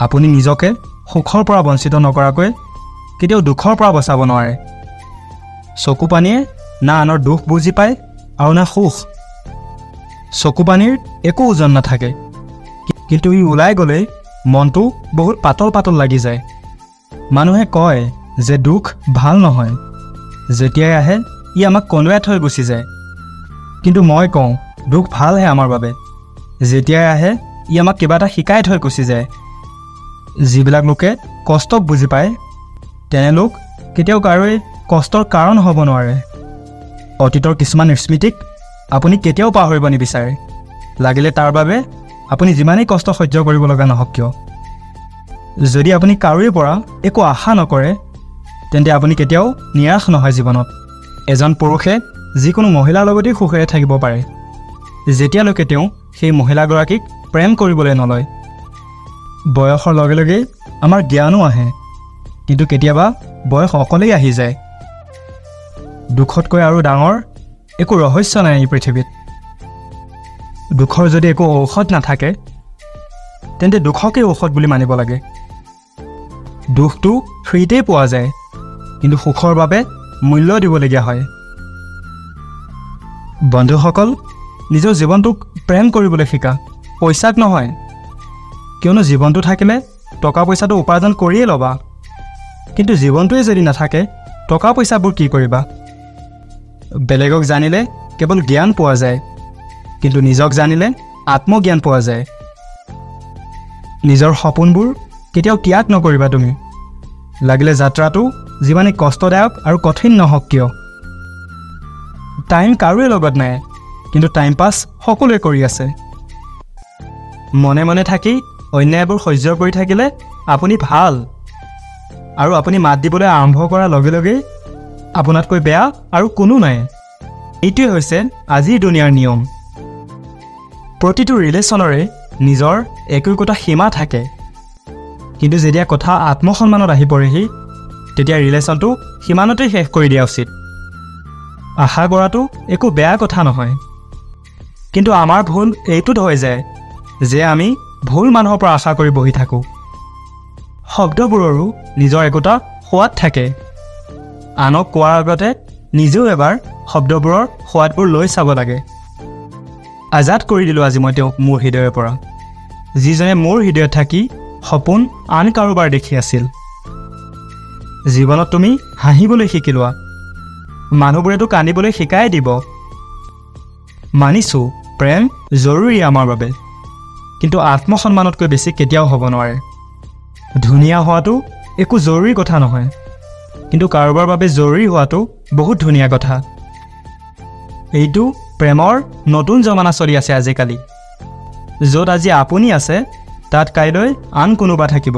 আপুনি নিজকে সুখৰ পৰা বঞ্চিত নকৰাকৈ কেতিয়াও দুখৰ পৰা বচাব নোৱাৰে। চকু পানীয়ে না আনৰ দুখ বুজি পায় আৰু না সুখ। চকু পানীৰ একো ওজন নাথাকে, কিন্তু ই ওলাই গ'লেই মনটো বহুত পাতল পাতল লাগি যায়। মানুহে কয় যে দুখ ভাল নহয়, যেতিয়াই আহে ই আমাক কন্দুৱাই থৈ গুচি যায়। কিন্তু মই কওঁ দুখ ভালহে আমাৰ বাবে, যেতিয়াই আহে ই আমাক কিবা এটা শিকাই থৈ গুচি যায়। যিবিলাক লোকে কষ্টক বুজি পায় তেনে লোক কেতিয়াও কাৰোৱে কষ্টৰ কাৰণ হ'ব নোৱাৰে। অতীতৰ কিছুমান স্মৃতিক আপুনি কেতিয়াও পাহৰিব নিবিচাৰে, লাগিলে তাৰ বাবে আপুনি যিমানেই কষ্ট সহ্য কৰিব লগা নহওক কিয়। যদি আপুনি কাৰোৰে পৰা একো আশা নকৰে তেন্তে আপুনি কেতিয়াও নিৰাশ নহয় জীৱনত। এজন পুৰুষে যিকোনো মহিলাৰ লগতেই সুখেৰে থাকিব পাৰে, যেতিয়ালৈকে তেওঁ সেই মহিলাগৰাকীক প্ৰেম কৰিবলৈ নলয়। বয়সৰ লগে লগেই আমাৰ জ্ঞানো আহে, কিন্তু কেতিয়াবা বয়স অকলেই আহি যায়। দুখতকৈ আৰু ডাঙৰ একো ৰহস্য নাই এই পৃথিৱীত। দুখৰ যদি একো ঔষধ নাথাকে তেন্তে দুখকেই ঔষধ বুলি মানিব লাগে। দুখটো ফ্ৰীতেই পোৱা যায়, কিন্তু সুখৰ বাবে মূল্য দিবলগীয়া হয়। বন্ধুসকল, নিজৰ জীৱনটোক প্ৰেম কৰিবলৈ শিকা, পইচাক নহয়। কিয়নো জীৱনটো থাকিলে টকা পইচাটো উপাৰ্জন কৰিয়েই ল'বা, কিন্তু জীৱনটোৱে যদি নাথাকে টকা পইচাবোৰ কি কৰিবা? বেলেগক জানিলে কেৱল জ্ঞান পোৱা যায়, কিন্তু নিজক জানিলে আত্মজ্ঞান পোৱা যায়। নিজৰ সপোনবোৰ কেতিয়াও ত্যাগ নকৰিবা তুমি, লাগিলে যাত্ৰাটো যিমানেই কষ্টদায়ক আৰু কঠিন নহওক কিয়। টাইম কাৰোৰে লগত নাই, কিন্তু টাইম পাছ সকলোৱে কৰি আছে। মনে মনে থাকি অন্যায়বোৰ সহ্য কৰি থাকিলে আপুনি ভাল, আৰু আপুনি মাত দিবলৈ আৰম্ভ কৰাৰ লগে লগেই আপোনাতকৈ বেয়া আৰু কোনো নাই। এইটোৱে হৈছে আজিৰ দুনিয়াৰ নিয়ম। প্ৰতিটো ৰিলেশ্যনৰে নিজৰ একো একোটা সীমা থাকে, কিন্তু যেতিয়া কথা আত্মসন্মানত আহি পৰেহি তেতিয়া ৰিলেশ্যনটো সিমানতেই শেষ কৰি দিয়া উচিত। আশা কৰাটো একো বেয়া কথা নহয়, কিন্তু আমাৰ ভুল এইটোত হৈ যায় যে আমি ভুল মানুহৰ পৰা আশা কৰি বহি থাকোঁ। শব্দবোৰৰো নিজৰ একোটা সোৱাদ থাকে। আনক কোৱাৰ আগতে নিজেও এবাৰ শব্দবোৰৰ সোৱাদবোৰ লৈ চাব লাগে। আজাদ কৰি দিলোঁ আজি মই তেওঁক মোৰ হৃদয়ৰ পৰা, যিজনে মোৰ হৃদয়ত থাকি সপোন আন কাৰোবাৰ দেখি আছিল। জীৱনত তুমি হাঁহিবলৈ শিকি লোৱা, মানুহবোৰেতো কান্দিবলৈ শিকাই দিব। মানিছোঁ প্ৰেম জৰুৰী আমাৰ বাবে, কিন্তু আত্মসন্মানতকৈ বেছি কেতিয়াও হ'ব নোৱাৰে। ধুনীয়া হোৱাটো একো জৰুৰী কথা নহয়, কিন্তু কাৰোবাৰ বাবে জৰুৰী হোৱাটো বহুত ধুনীয়া কথা। এইটো প্ৰেমৰ নতুন জমানা চলি আছে আজিকালি, য'ত আজি আপুনি আছে তাত কাইলৈ আন কোনোবা থাকিব।